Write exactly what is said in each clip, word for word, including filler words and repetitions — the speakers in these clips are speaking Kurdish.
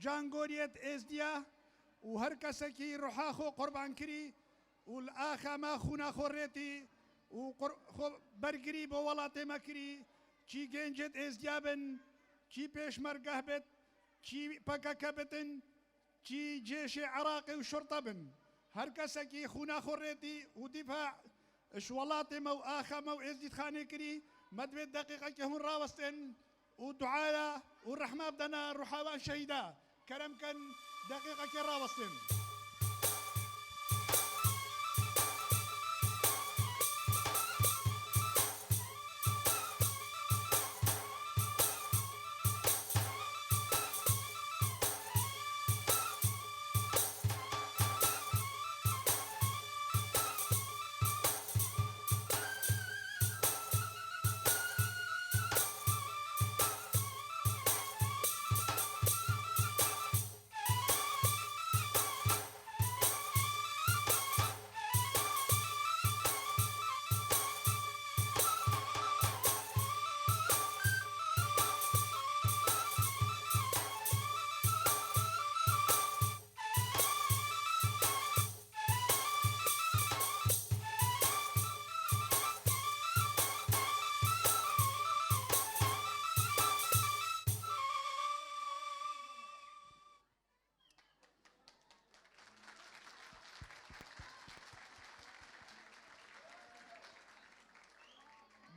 Cangoriyê di êzdiya û her kesekî ruha xwe qurban kirî û li axa me xûna xwe rêtî û qur-, xwe bergirî bo welatê me kirî, çî gencê di êzdiya bin, çî pêşmergeh bit, çî P K K bitin, çî cêşê Iraqê û şurte bin. Her kesekî xûna xwe rêtî û dîfa ji welatê me û axa me û êzdîdxanê kirî, me divê deqîqekê hûn rawestin û duaya û rehma bidene ruha van şehîda. Kerem kin, deqîqekê rawestin.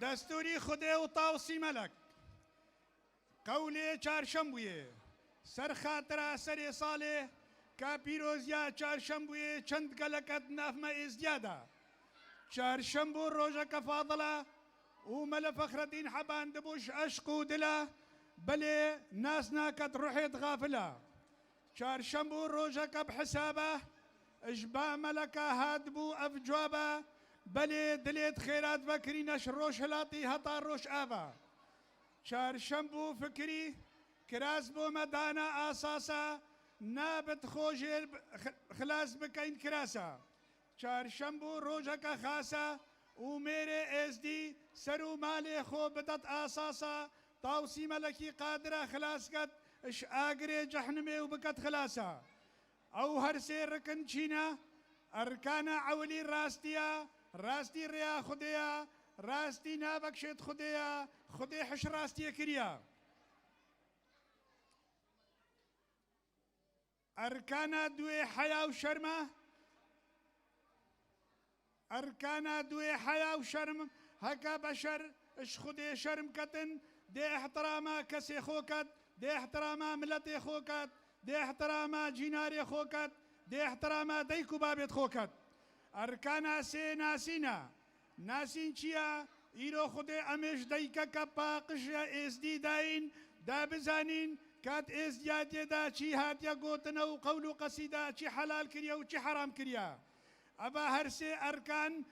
Destûrî Xwedê û Tawsî Melek. Qewlê Çarşembûyê. Ser xatira serê salê, ka pîroziya Çarşembûyê çend gelek e di nav me êzdiya de. Çarşembû rojeke fadil e û Mele Fexreddîn hebandibû ji eşq û dil e, belê nas naket ruhê di xafil e. Çarşembû rojeke bi hesab e, ji ba Meleka hatibû ev cewab e, belê dilê di xêra divekirîne ji Rojhilatî heta Rojava. Çarşembû fikirî, kiras bo me dana asasa, nabit xwe jê xi-, xilas bikeyn kirasa. Çarşembû rojeke xasa û mêrê êzdî ser û malê xwe bidet asasa, Tawsî Melekî Qadir e xilas ket, ji agirê cehnimê û biket xilasa. Ew her sê rikin çî ne, erkana ewilî rastî ye, rastî rêya Xwedê ye, rastî nabekşêt Xwedê ye, Xwedê hiş rastiyê kiriye. Erkana duê heya û şerm e. Erkana duê heya û şerm, heke beşer ji Xwedê şerm ketin, dê ihtirama kesê xwe ket, dê ihtirama miletê xwe ket, dê ihtirama cînarê xwe ket, dê ihtirama dayik û babêt xwe ket. Erkana sê nasîn e. Nasîn çi ye? Îro Xwedê em ê ji daykeke paqij ya êzdî dayîn, da bizanîn, kat êzdiyatiyê de çi hatiye gotine û qewl û qesîde çi helal kiriye û çi heram kiriye. Eva her sê erkan,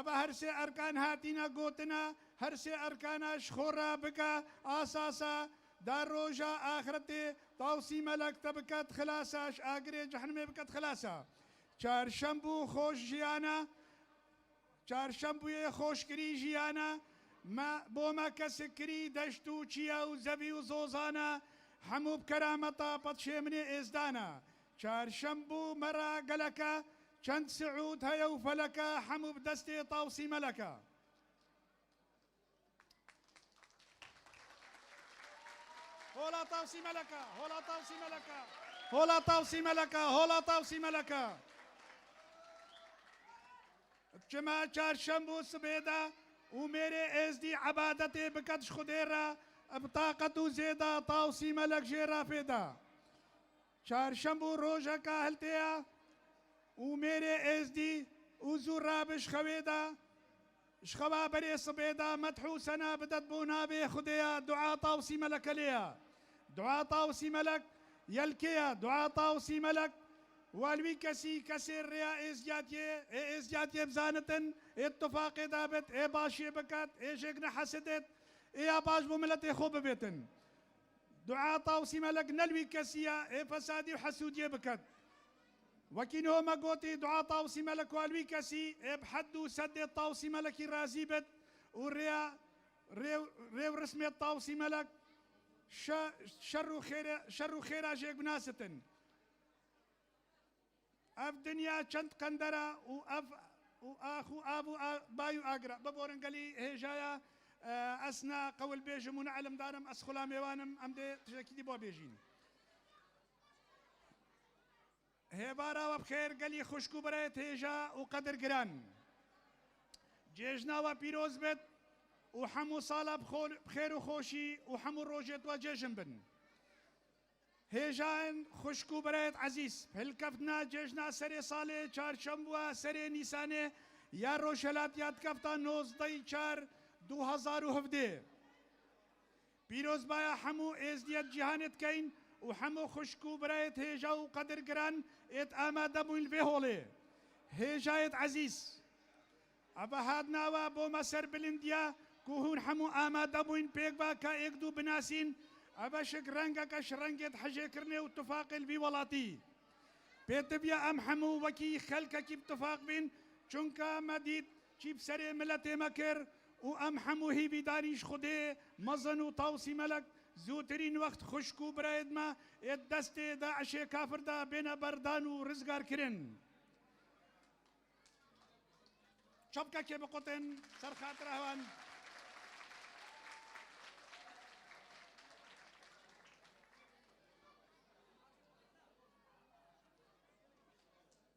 eva her sê erkan hatine gotine, her sê erkana ji xwe re bike asasa, da roja axretê Tawsî Melek te biket xilasa, ji agirê cehnimê biket xilasa. Çarşembû xweş jiyana, Çarşembûyê xweşkirî jiyana me, bo me kesik kirî deşt û çiya û zevî û zozana, hemû bi kerameta padşê min ê êzdana. Çarşembû me ra geleke, çend siûd heye û feleke, hemû bi destê Tawsî Meleke. Hola Tawsî Meleke, hola Tawsî Meleke, hola Tawsî Meleke, hola Tawsî Meleke. Çima çarşembû sibê de û mêrê êzdî ebadetê biket ji Xwedê re, bi taqet û zêda Tawsî Melek jê re fêda. Çarşembû rojeka hiltê ye û mêrê êzdî û zû rabe ji xewê de, ji xewa berê sibê de medh û sena bidet bo navê Xwedê ye, dua Tawsî Melek lê ye. Dua Tawsî Melek yelkê ye, dua Tawsî Melek wal wî kesî, kesê rêya êzdiyatiyê, ê êzdiyatiyê bizanitin, ê tifaqê dabit, ê başiyê biket, ê jêk nehesidit, ê ya baş bo miletê xwe bibêtin. Dua Tawsî Melek ne li wî kesî ye, ê fesadî û hesûdiyê biket. Wekî niho me gotî, dua Tawsî Melek wa li wî kesî, ê bi hed û sedê Tawsî Melekî razî bit û rêya, rê, rê û rismê Tawsî Melek Şe-, şer û xêre-, şer û xêra jêk binasitin. Ev dinya çend qendera û ev û ax û av û a-, bay û agira. Biborin gelî hêjaya, e, ez ne qewil bêjim û ne ilimdar im, ez xula mêwan im, em dê tiştekî dî bo bêjîn. Hêvara we bi xêr gelî xwişk û birayêt hêja û qedirgiran. Cêjna we pîroz bit û hemû sala bi xo-, bi xêr û xweşî û hemû rojêt we cêjin bin. Hêjayên xwişk û birayêt ezîz, hilkeftina cêjna serê salê çarşemb û serê Nîsanê ya Rojhelatiya dikefta nozdeh çar du hezar û hevdeh. Pîrozbaya hemû êzdiyet cîhanê dikeyn û hemû xwişk û birayêt hêja û qedirgiran êt amade bûyn li vê holê. Hêjayêt ezîz, eve hatina we bo me ser bilindiya ku hûn hemû amade bûyn pêk ve ka êk dû binasîn, eve şik rengeke ji rengêt hejêkirinê û tifaqê li vî welatî. Pêtiviya em hemû wekî xelkekî bi tifaq bîn, çunka me dît çî bi serê miletê me kir û em hemû hîvîdarî ji Xwedê mezin û Tawsî Melek zûtirîn wext xwişk û birayêt me ê destê DAIŞê kafir de bêne berdan û rizgarkirin. Çapkekê biqutin ser xatira wan.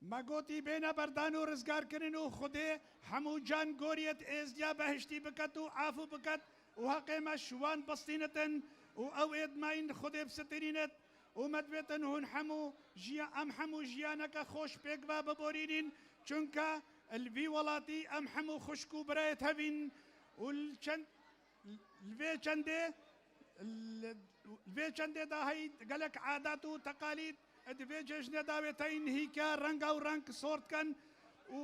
Me gotî bêne berdan û rizgarkirin û Xwedê hemû can goriyet êzdiya behiştî biket û afû biket û heqê me ji wan bistînitin û ew êd me yîn Xwedê bisitirînit û me divêtin hûn hemû jiya-, em hemû jiyaneke xweş pêk ve biborînîn, çunke li vî welatî em hemû xwişk û birayêt hevîn û li çend Li vê çendê, li vê çendê de hey gelek adat û teqalîd di vê cejnê de wê teyîn hîke renga û reng sor dikin û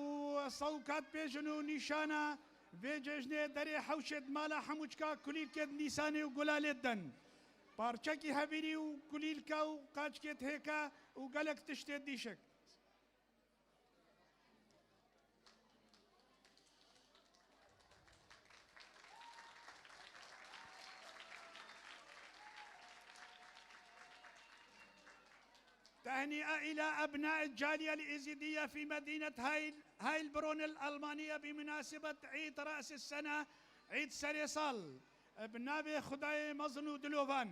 sewkat bêjin û nîşana vê cejnê derê hewşê di mala hemûçka kulîlkê di Nîsanê û gulalê didin. Parçekî hevîrî û kulîlke û qaçkê hêke û gelek tiştê dîşik. تهنئة إلى أبناء الجالية الإيزيدية في مدينة هايل-، هايلبرون الألمانية بمناسبة عيد رأس السنة، عيد سري سال. Bi navê Xwedayê mezin û dilovan.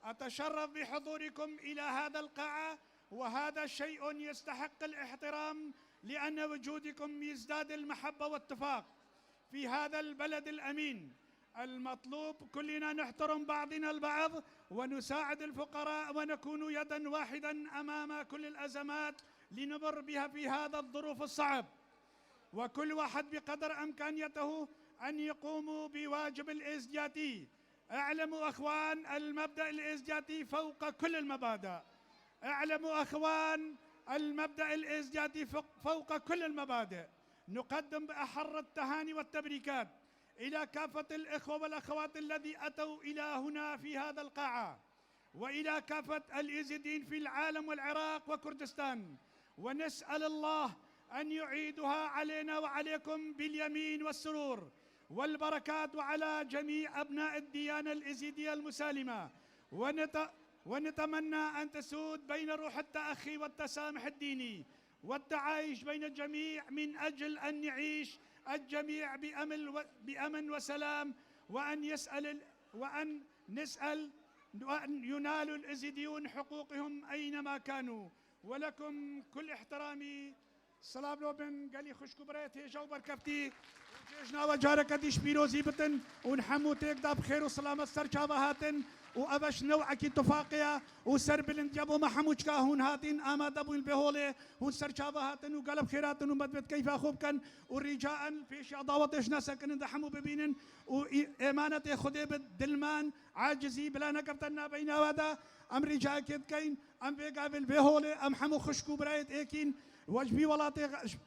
أتشرف بحضوركم إلى هذا القاعة، وهذا شيء يستحق الاحترام، لأن وجودكم يزداد المحبة والاتفاق في هذا البلد الأمين. المطلوب كلنا نحترم بعضنا البعض ونساعد الفقراء ونكون يدا واحدا أمام كل الأزمات لنمر بها في هذا الظروف الصعب. وكل واحد بقدر إمكانيته أن يقوموا بواجب الإزدياتي. اعلموا أخوان، المبدأ الإزدياتي فوق كل المبادئ. اعلموا أخوان، المبدأ الإزدياتي فوق، فوق كل المبادئ. نقدم بأحر التهاني والتبريكات إلى كافة الإخوة والأخوات الذي أتوا إلى هنا في هذا القاعة. وإلى كافة الإيزيديين في العالم والعراق وكردستان، ونسأل الله أن يعيدها علينا وعليكم باليمين والسرور والبركات، وعلى جميع أبناء الديانة الإيزيدية المسالمة، ونت-، ونتمنى أن تسود بين روح التأخي والتسامح الديني والتعايش بين الجميع، من أجل أن يعيش الجميع بأمل و-، بأمن وسلام، وأن يسأل ال-، وأن نسأل وأن ينال الإيزيديون حقوقهم أينما كانوا. ولكم كل احترامي. Silav lo bin gelî xwişk û birayêt hêja û berkeftî. Cêjna we careke dî ji pîrozî bitin û hemû têk da bi xêr û silamet ser çava hatin û ev e ji newekî tifaqê ye û serbilind ye bo me hemû çika hûn hatîn amade bûn vê holê, hûn ser çava hatin û gelek xêr hatin û me divêt keyfa xwe bikin û rîcaen pêşiya dawetê ji nesekinin de hemû bibînin û î-, êmanetê Xwedê bi dilman, acizî bila nekefte nabeyna we de. Em rîcayekê dikeyn, em vê gavê li vê holê, em hemû xwişk û birayêt êkîn, we ji vî welatê,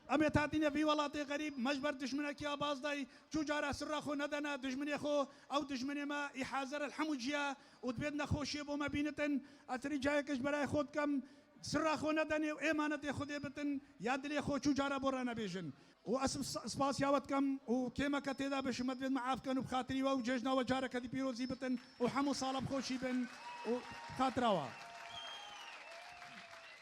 em ê hatîne vî welatê xerîb, me ji ber dijminekî ya bazdayî, çû cara sirra xwe nedene dijminê xwe, ew dijminê me î hazir el hemû ciya û divêt nexweşiyê bo me bînitin. Ez rîcayeke ji berayê xwe dikim, Sirra xwe nedenê û êmanetê Xwedê bitin, ya dilê xwe çû cara bo re nebêjin. Û ez sp-, spasiya we dikim û kêmeke tê de be, şima divêt me af kin û bi xatirî we û cejna we careke dî pîrozî bitin û hemû sala bi xweşî bin û xatira we.